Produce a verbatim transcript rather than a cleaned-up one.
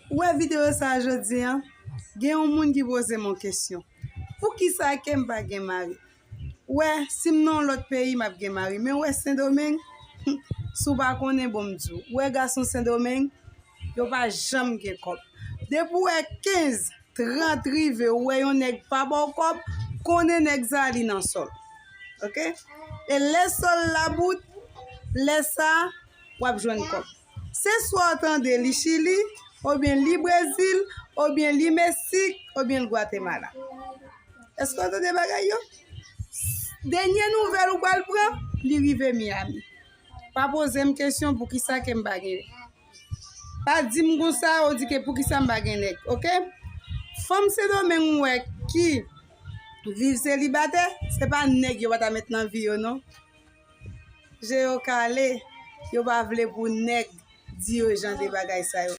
Ou wè videyo sa a jodi a, gen yon moun ki poze m yon kesyon. Poukisa ke m pa gen mari? Ou wè, si m nan yon lòt peyi, m ap gen mari. Men ou wè Sendomeng, si w pa konnen, bon, m di w. Ou wè gason Sendomeng, yo pa janm gen kòb. Depi w wè kenz, trant rive, ou wè yon nèg pa ba w kòb, konnen nèg sa a li nan sòl. Oke? E lè sòl la bout, lè sa a, w ap jwenn kòb. Se swa w tande li Chili, oubyen li Brezil, oubyen li Meksik, oubyen li Gwatemala. Èske w tande bagay yo? Dènye nouvèl ou pral pran, li rive Miami. Pa poze m kesyon poukisa ke m pa gen nèg. Pa di m konsa, ou di ke poukisa m pa gen nèg, oke? Fanm Sendomeng ou wè ki viv selibatè, se pa nèg yo pa ta met nan vi yo, non. Je yo kale, yo pa vle pou nèg di yo jan de bagay sa yo.